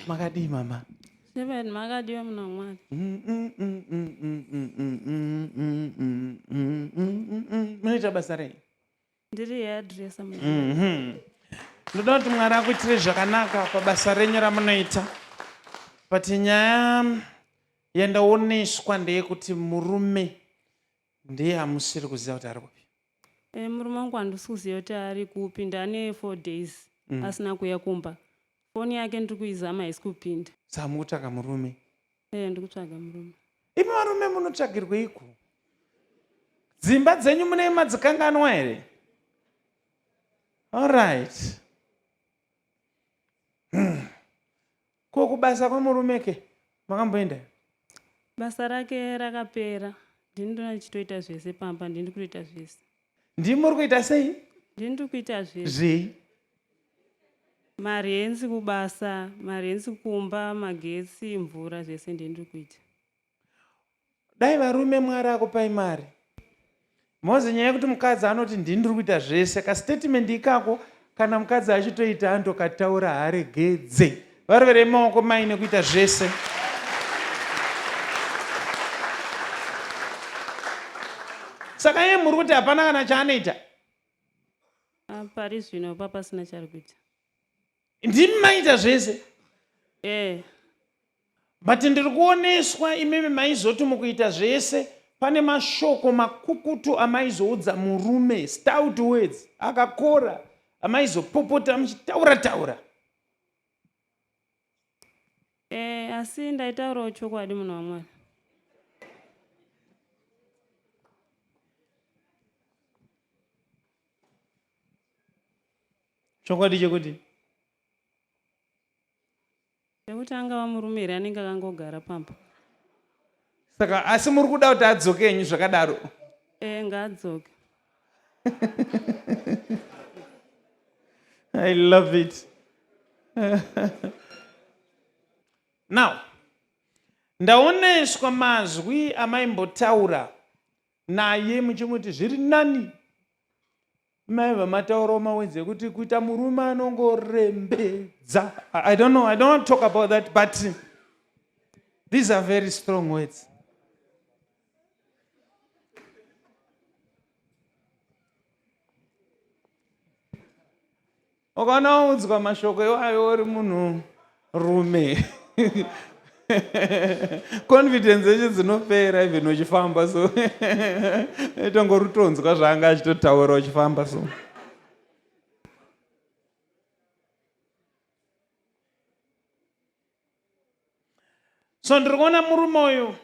Makadii mama? Seven makadiwa muna Mwari. Munoita basa rei? Ndiri hairdresser muna. Mhm. Ndoda kuti Mwari akuitire zvakanaka pabasa renyu ramunoita. But nyaya yandaoneswa ndeyekuti murume ndiye amusiri kuziva kuti ari kupi. Eh, murume wangu handisi kuziva kuti ari kupi ndane four days mm. asina kuuya kumba foni yake ndiri kuizama haisi kupinda saka mukutsvaga murume eh, ndiri kutsvaga murume imi varume munotsvagirweiko dzimba dzenyu mune madzikanganwa here allright hmm. Ko kubasa kwemurume ke makamboenda? Basa rake rakapera. Ndini ndona ndichitoita zvese pamba, ndini ndiri kutoita zvese. Ndimi muri kuita sei? Ndini ndiri kuita zvese. Zvei? Marenzi kubasa, marenzi kumba, magetsi, mvura zvese ndini ndiri kuita. Dai varume Mwari akupai mari. Mozi nyaya yekuti mukadzi anoti ndini ndiri kuita zvese kastatement ikako kana mukadzi achitoita andokataura haregedze. Varoverei maoko mai nekuita zvese. Saka iye muri kuti hapana kana chaanoita? Ah, pari zvino papasina chari kuita. Ndimi maita zvese? Eh. But ndiri kuoneswa imimi maizoti mukuita zvese pane mashoko makukutu amaizoudza murume stout words akakora amaizopopota muchitaura taura. Eh, asi ndaitaurawo chokwadi munhu waMwari. Chokwadi chekuti Nekuti angava murume here anenge akangogara pamba. Saka asi muri kuda kuti adzoke henyu zvakadaro? Eh, ngaadzoke. I love it. Now, ndaoneswa mazwi amaimbotaura naye muchimuti zviri nani Mai vamataurawo mawenzi ekuti kuita murume anongorembedza. I don't know, I don't want to talk about that, but these are very strong words. Ukaona waudzwa mashoko iwayo uri munhu rume confidence yacho dzinopera even uchifamba so itongorutonzwa zvaanga achitotaura uchifamba so so ndiri kuona murume uyu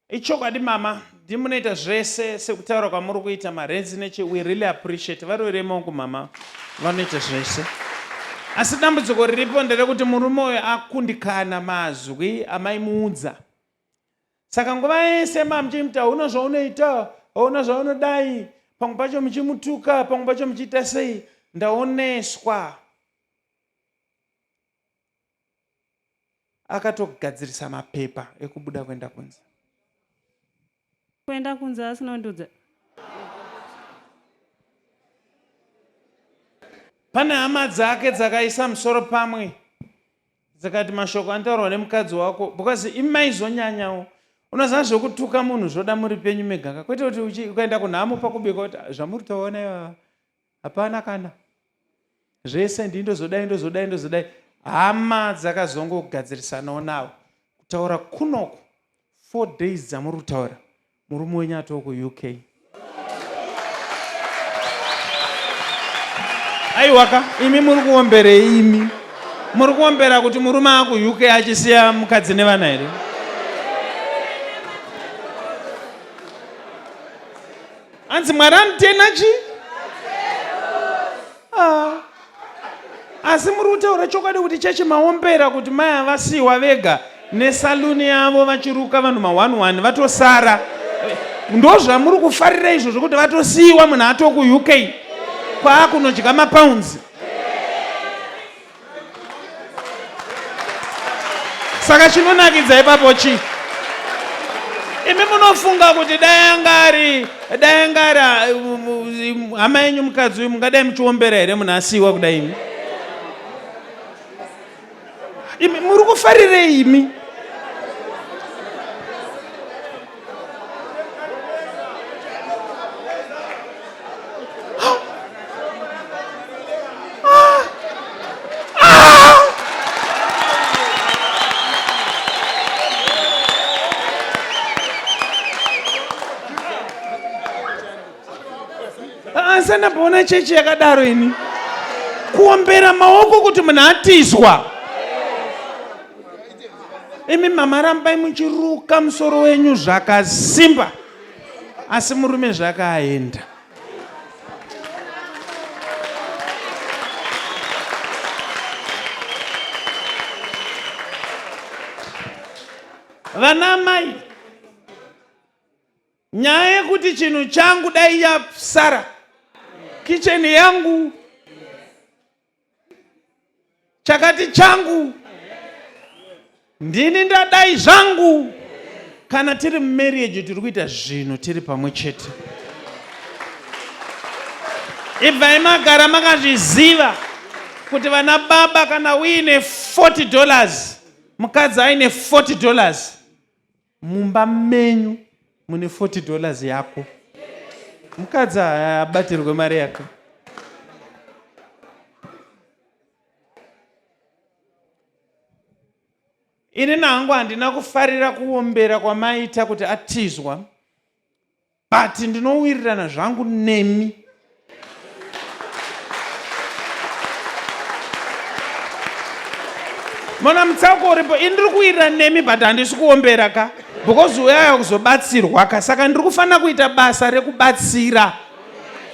Ichokwadi mama ndimi munoita zvese sekutaura kwamuri kuita marenzi nechi we really appreciate varoverei maoko mama vanoita zvese asi dambudziko riripo nderekuti murume uyo akundikana mazwi amaimuudza saka nguva yese ma muchimuti hauna zvaunoita hauna zvaunodai pamwe pacho muchimutuka pamwe pacho muchiita sei ndaoneswa Akatogadzirisa mapepa ekubuda kuenda kunze. Kuenda kunze asina kundiudza. Pane hama dzake dzakaisa musoro pamwe dzikati mashoko anotaurwa nemukadzi wako because imi maizonyanyawo unoziva zvekutuka munhu zvoda muri penyu megaka kwete kuti ukaenda kunhamo pakubika kuti zvamuri taona ivava hapana kana zvese ndii ndozodai ndozodai ndozodai hama dzakazongogadzirisanawo nawo kutaura kunoku four days dzamuri kutaura murume wenyu atoo kuuk aiwaka imi muri kuomberei imi muri kuombera kuti murume akuuk achisiya mukadzi nevana here Hanzi Mwari anotena chi? Ah. Asi muri kutaura chokwadi kuti chechi maombera kuti mai avasiiwa vega nesaluni yavo vachiruka vanhu ma 1 1 vatosara. Ndozvamuri kufarira izvozvo kuti vatosiiwa munhu ato kuUK kwaakunodya mapounds. Saka chinonakidza ipapo chii? Imi munofunga kuti dai anga ari dai anga ari ah, hama yenyu mukadzi uyu mungadai muchiombera here munhu asiiwa kudai imi? Imi muri kufarirei imi? Asi andamboona chechi yakadaro ini, kuombera maoko kuti munhu atizwa. Imi mama rambai muchiruka musoro wenyu zvakasimba, asi murume zvakaaenda. Vana amai, nyaya yekuti chinhu changu dai yasara kicheni yangu chakati changu ndini ndadai zvangu. Kana tiri mumarriage tiri kuita zvinhu tiri pamwe chete. Ibvai magara makazviziva kuti vana baba, kana uine $40, mukadzi aine $40, mumba menyu mune $40 yako. Mukadzi haabatirwe mari yake. Ini nangu handina kufarira kuombera kwamaita kuti atizwa, but ndinowirirana zvangu nemi. Mona mutsauko uripo. Ini ndiri kuwirirana nemi, but handisi kuombera ka, because uyaya kuzobatsirwa ka, saka ndiri kufanira kuita basa rekubatsira.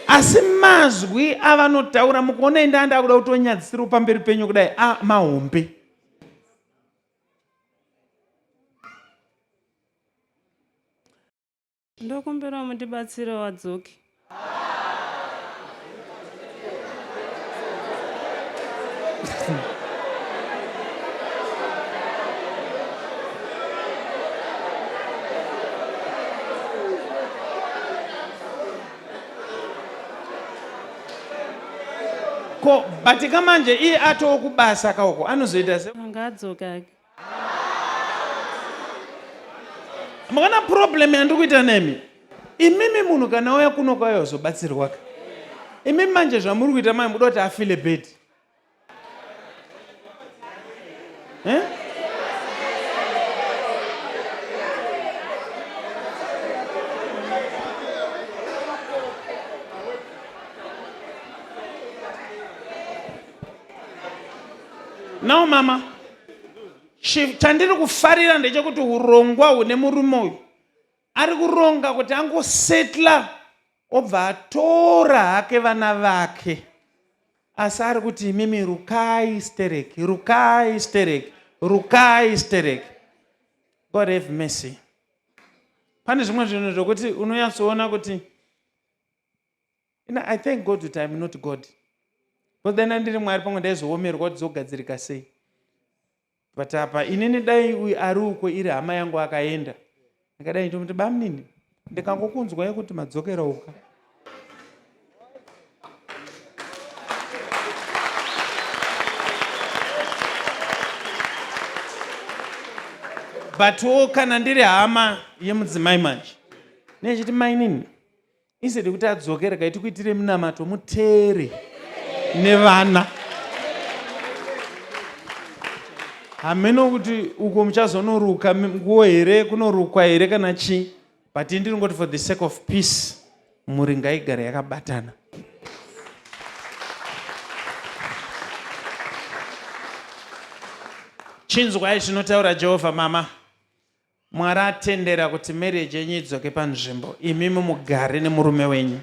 Asi mazwi avanotaura mukuona inda ndakuda kutonyadzisira pamberi penyu kudai a mahombe. Ndokumbirawo mundibatsire wadzoke. Ko batika manje iye atoo kubasa kauko anozoita se Angadzoka ake. Makaona problem yandiri kuita nemi imimi, munhu kana auya kuno kwauya kuzobatsirwa ka. Imimi manje zvamuri kuita mai muda kuti afile bed, eh? Now mama, chandiri kufarira ndechekuti urongwa hune murume uyu ari kuronga kuti angosetla obva atora hake vana vake, asi ari kuti imimi rukai stereki, rukai stereki, rukai stereki. God have mercy. Pane zvimwe zvinhu zvokuti unonyatsoona kuti I thank God kuti I'm not God, but then andiri Mwari pamwe ndaizoomerwa kuti dzogadzirika sei. But apa inini dai uyu ari uko iri hama yangu akaenda ndikadai ndomuti, bamunini, ndikangokunzwai kuti madzokera uka. Butwo kana ndiri hama yemudzimai manje nechiti, mainini, instead yekuti adzokere, kai tikuitire munamato muteere nevana. Hameno kuti uko muchazonoruka nguo here, kunorukwa here kana chii, but indiri ngoti for the sake of peace mhuri ngaigare yakabatana. Chinzwai zvinotaura Jehovha. Mama, Mwari atendera kuti marriage yenyu idzoke panzvimbo, imimi mugare nemurume wenyu,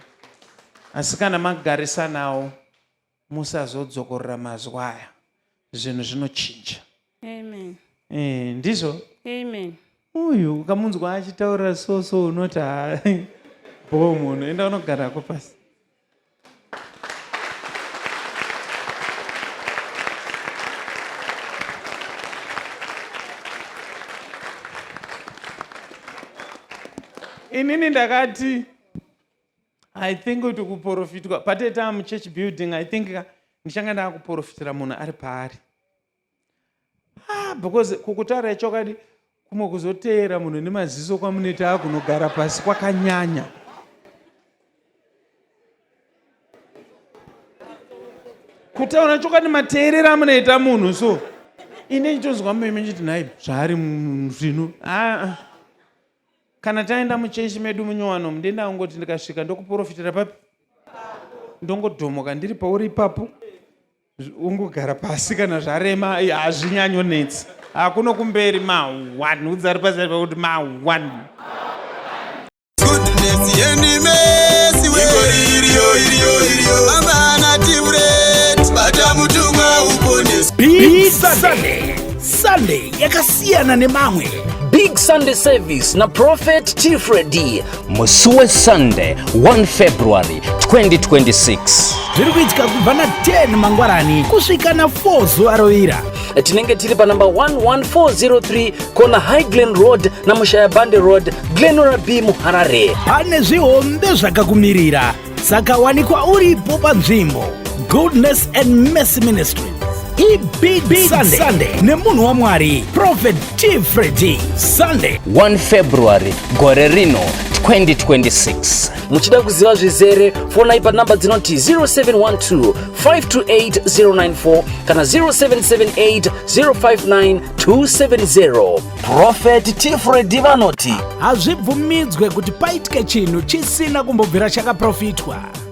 asi kana magarisanawo musazodzokorora mazwi aya, zvinhu zvinochinja. Amen. Ndizvo. Amen. Uyu ukamunzwa achitaura so so unoti ha bho munhu, enda unogarako pasi. Inini ndakati I think kuti kuprofitwa pateta muchurch building, I think ka ndichanga ndakuprofitira munhu ari paari. Ah, because kukutaura chokwadi kumwe kuzoteera munhu nemaziso kwamunoita akunogara pasi kwakanyanya. Kutaura chokwadi mateerera amunoita munhu so ini ndichonzwa mumeme ndichiti nhai zvaari zvino ah, ah. Kana taenda muchechi medu munyowano ndenda kungoti ndikasvika ndokuprofitira papi ndongodhomoka ndiri pauri ipapo ungogara pasi kana zvarema hazvinyanyonetsi hakuno kumberi ma one udza ari pasi pakuti ma one. Goodness and mercy we. Iriyo iriyo iriyo. Baba na Tivret bata mutumwa uponesi. Big Sunday. Sunday yakasiyana nemamwe. Big Sunday Service na Prophet T Freddy musi weSunday 1 February 2026. Zviri kuitika kubva na 10 mangwanani kusvika na 4 zuva rovira. Tinenge tiri panamba 11403 kona High Glen Road na Mushayabande Road, Glenora B muHarare. Pane zvihombe zvakakumirira, saka wanikwa uripo panzvimbo. Goodness and Mercy Ministries ibig big Sunday, Sunday nemunhu waMwari Prophet T Freddy. Sunday 1 February gore rino 2026. Muchida kuziva zvizere, fonai panamba dzinoti 0712 528 094 kana 0778 059 270. Prophet T Freddy vanoti hazvibvumidzwe kuti paitike chinhu chisina kumbobvira chakaprofitwa.